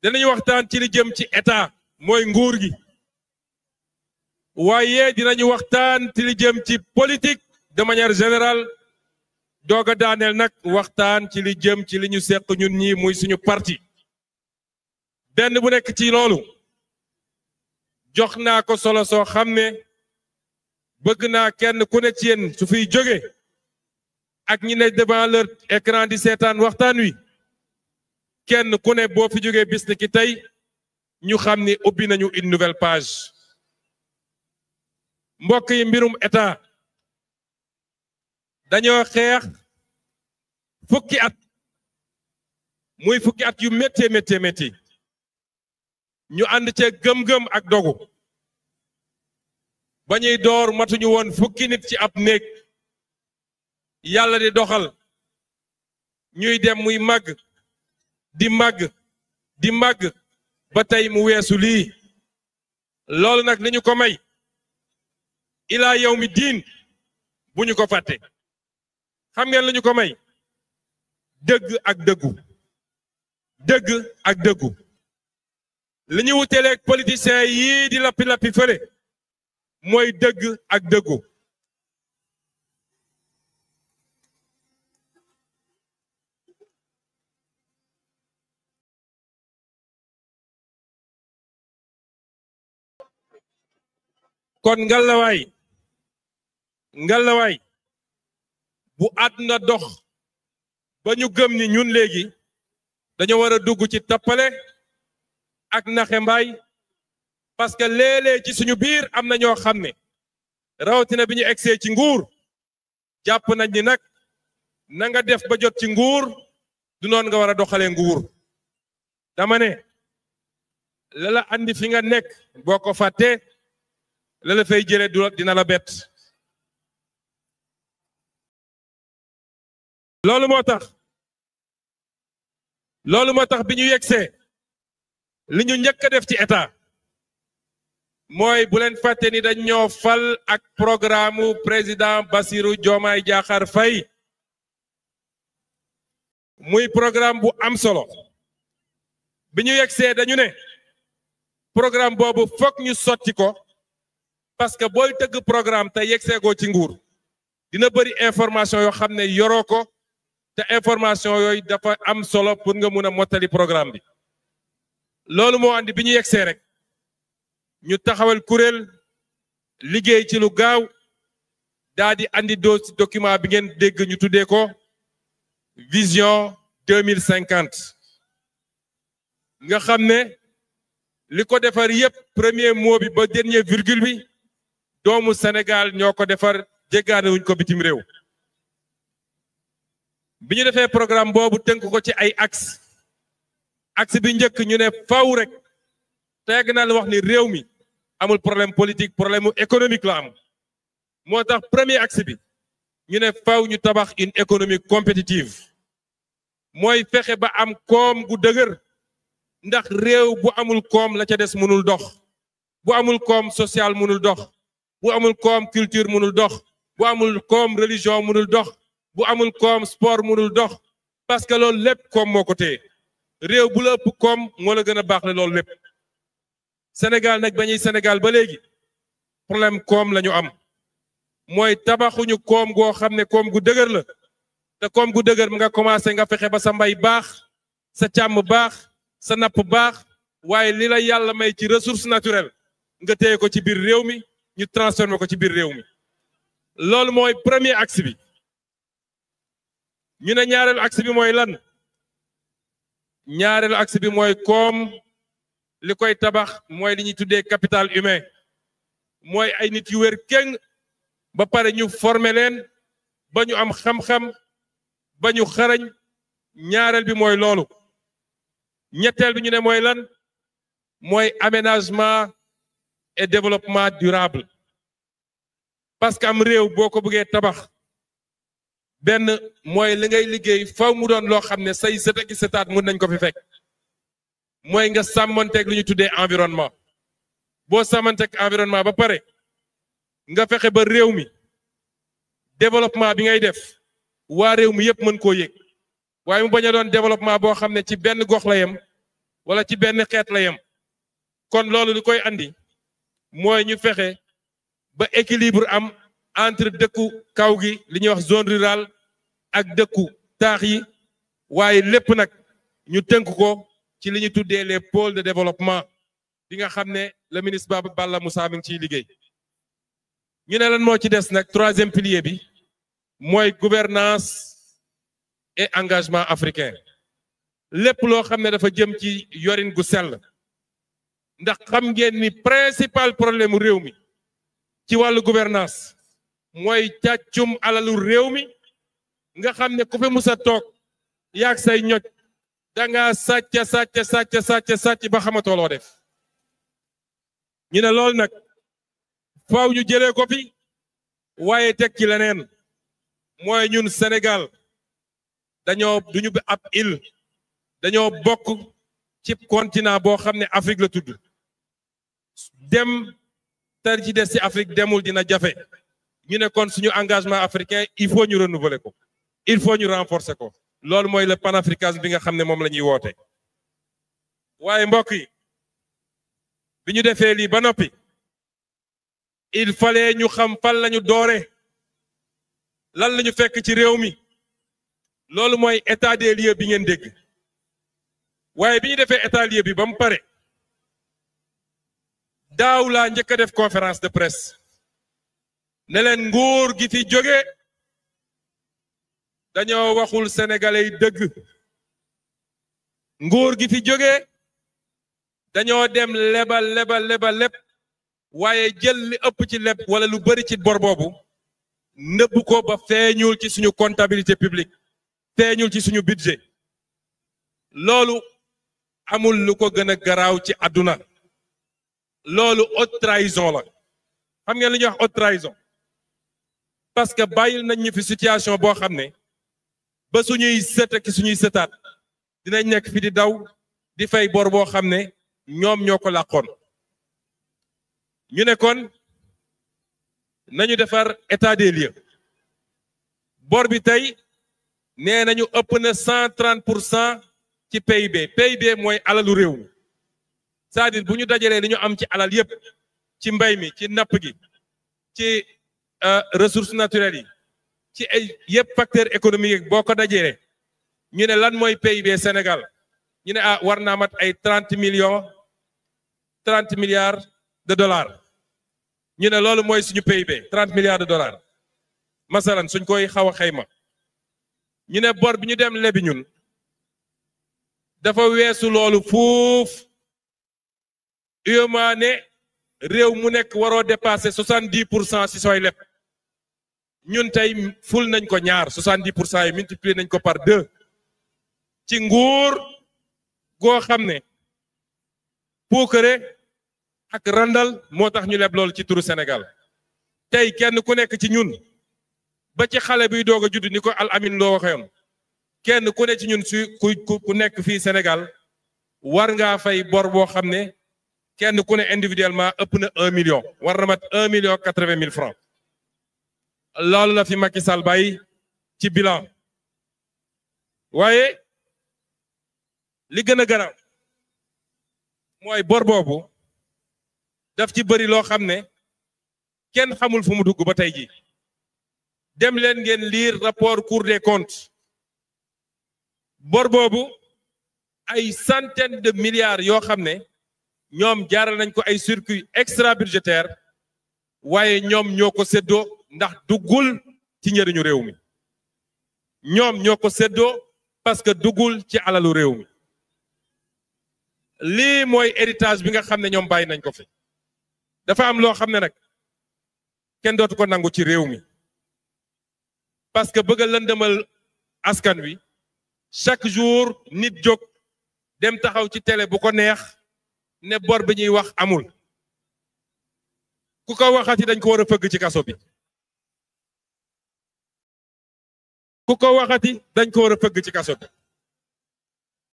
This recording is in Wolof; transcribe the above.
dinañu waxtaan ci li jëm ci état mooy nguur gi waaye dinañu waxtaan ci li jëm ci politique de manière générale doog a daaneel nag waxtaan ci li jëm ci li ñu seq ñun ñi muy suñu parti benn bu nekk ci loolu jox naa ko solo soo xam ne bëgg naa kenn ku ne ci yéen su fiy jóge ak ñi ne devant leur écran di seetaan waxtaan wi kenn ku ne boo fi jógee bis ni ki tey ñu xam ni ubbi nañu une nouvelle page mbokk yi mbirum état dañoo xeex fukki at muy fukki at yu métti ñu ànd cee gëm-gëm ak dogu ba ñuy door matuñu woon fukki nit ci ab néeg yàlla di doxal ñuy dem muy màgg di màgg ba tey mu weesu lii loolu nag li ñu ko may ilaa yawmi diin bu ñu ko fàtte xam ngeen li ñu ko may dëgg ak dëggu li ñu wuteleeg politiciens yii di lappi fële mooy dëgg ak dëggu kon ngalawaay bu àdduna dox ba ñu gëm ni ñun léegi dañoo war a dugg ci tappale ak naxe mbaay parce que léeg-léeg ci suñu biir am na ñoo xam ne rawatina bi ñu egsee ci nguur jàpp nañ ni nag na nga def ba jot ci nguur du noon nga war a doxalee nguur dama ne la andi fi nga nekk boo ko fàttee la fay jëlee dina la bett loolu moo tax bi ñu yegsee li ñu njëkk a def ci état mooy bu leen fàtte ni dañ ñoo fal ak programme président Bassirou Diomaye Diakhar Faye muy programme bu am solo bi ñu yegsee dañu ne programme boobu fokk ñu sotti ko parce que booy tëgg programme te yegsee goo ci nguur dina bëri information yoo xam ne yoroo ko te information yooyu dafa am solo pour nga mun a mottali programme bi loolu moo andi bi ñu yegsee rek ñu taxawal kuréel liggéey ci lu gaaw daa di andi document bi ngeen dégg ñu tuddee ko vision 2050 nga xam ne li ko defar yépp premier mot bi ba dernier virgule bi doomu Sénégal ñoo ko defar jéggaane wuñ ko bitim réew bi ñu defee programme boobu tënk ko ci ay axe bi njëkk ñu ne faw rek te yàgg naa la wax ni réew mi amul problème politique problème économique la am moo tax premier axe bi ñu ne faw ñu tabax une économie compétitive mooy fexe ba am koom gu dëgër ndax réew bu amul koom la ca des mënul dox bu amul koom social mënul dox bu amul koom culture mënul dox bu amul koom religion mënul dox bu amul koom sport mënul dox parce que loolu lépp koom moo ko téye réew bu la ëpp koom moo la gën a baax le loolu lépp Sénégal nag bañuy Sénégal ba léegi problème koom la ñu am mooy tabaxuñu koom goo xam ne koom gu dëgër la te koom gu dëgër nga commencé nga fexe ba sa mbay baax sa càmm baax sa napp baax waaye li la yàlla may ci ressource naturelle nga téye ko ci biir réew mi ñu transformé ko ci biir réew mi loolu mooy premier axe bi ñu ne ñaareelu axe bi mooy lan ñaareelu axe bi mooy koom li koy tabax mooy li ñuy tuddee capital humain mooy ay nit yu wér kéng ba pare ñu former leen ba ñu am xam-xam ba ñu xarañ ñaareel bi mooy loolu ñetteel bi ñu ne mooy lan mooy aménagement et développement durable parce que am réew boo ko bëggee tabax benn mooy li ngay liggéey faw mu doon loo xam ne say sët ak sëtaat mun nañ ko fi fekk mooy nga sàmmanteeg lu ñu tuddee environnement boo sàmmanteeg environnement ba pare nga fexe ba réew mi développement bi ngay def waa réew mi yépp mën koo yëg waaye mu bañ a doon développement boo xam ne ci benn gox la yem wala ci benn xeet la yem kon loolu li koy andi mooy ñu fexe ba équilibre am entre dëkku kaw gi li ñuy wax zone rurale ak dëkku taax yi waaye lépp nag ñu tënk ko ci li ñu tuddee les pôles de développement bi nga xam ne le ministre Balla Moussa mi ngi ciy liggéey ñu ne lan moo ci des nag troisième pilier bi mooy gouvernance et engagement africain lépp loo xam ne dafa jëm ci yorin gu sell ndax xam ngeen ni principal problème mu réew mi ci wàllu gouvernance mooy càccum alalu réew mi nga xam ne ku fi musa toog yaag say ñoj danga sàcc ba xamatoo loo def ñu ne loolu nag faaw ñu jëlee ko fi waaye teg ci leneen mooy ñun Sénégal duñu ab île dañoo bokk ci continent boo xam ne Afrique la tudd dem tar ci des ci Afrique demul dina jafe ñu ne kon suñu engagement africain il faut ñu renouveler ko il faut ñu renforcer ko loolu mooy le panafricanisme bi nga xam ne moom la ñuy woote waaye mbokk yi bi ñu defee lii ba noppi il fallait ñu xam fan lañu doore lan lañu fekk ci réew mi loolu mooy état des lieux bi ngeen dégg waaye bi ñu defee état lieu bi ba mu pare daaw laa njëkk a def conférence de presse ne leen nguur gi fi jóge dañoo waxul sénégalais yi dëgg nguur gi fi jóge dañoo dem lebal waaye jël li ëpp ci leb wala lu bari ci bor boobu nëbb ko ba feeñul ci suñu comptabilité publique feeñul ci suñu budget loolu amul lu ko gën a garaaw ci àdduna loolu haute trahison la xam ngeen li ñuy wax haute trahison parce que bàyyil nañ ñu fi situation boo xam ne ba suñuy sët ak suñuy sëtaat dinañ nekk fi di daw di fay bor boo xam ne ñoom ñoo ko làqoon ñu ne kon nañu defar état des lieux bor bi tey nee nañu ëpp na 130% ci PIB mooy alalu réew mi c'est-à-dire bu ñu dajalee li ñu am ci alal yépp ci mbay mi ci napp gi ci ressources naturelles yi ci ay yépp facteur économique boo ko dajalee ñu ne lan mooy PIB Sénégal ñu ne war naa mat ay 30 milliards de dollars ñu ne loolu mooy suñu PIB 30 milliards de dollars masalan suñ koy xaw a xayma ñu ne bor bi ñu dem lebi ñun dafa weesu loolu fuuf UEMOA ne réew mu nekk waroo dépasser 70% si sooy leb ñun tey ful nañ ko ñaar 70% yi multiplier nañ ko par 2 ci nguur goo xam ne puukare ak randal moo tax ñu leb loolu ci turu Sénégal tey kenn ku nekk ci ñun ba ci xale biy doog a judd ni ko Al Amin loo waxeyoon kenn ku ne ci ñun ku nekk fii Sénégal war ngaa fay bor boo xam ne kenn ku ne individuellement ëpp na 1 million war na mat 1,80 francs loolu la fi Macky Sall bàyyi ci bilan waaye li gën a garaaw mooy bor boobu daf ci bëri loo xam ne kenn xamul fu mu dugg ba tey ji dem leen ngeen lire rapport Cour des comptes bor boobu ay centaines de milliards yoo xam ne ñoom jaaral nañ ko ay circuit extra budgétaire waaye ñoom ñoo ko séddoo ndax duggul ci njëriñu réew mi ñoom ñoo ko séddoo parce que duggul ci alalu réew mi lii mooy héritage bi nga xam ne ñoom bàyyi nañ ko fi dafa am loo xam ne nag kenn dootu ko nangu ci réew mi parce que bëgg a lëndëmal askan wi chaque jour nit jóg dem taxaw ci télé bu ko neex ne bor bi ñuy wax amul ku ko waxati dañ ko war a fëgg ci kaso bi ku ko waxati dañ ko war a fëgg ci kaso bi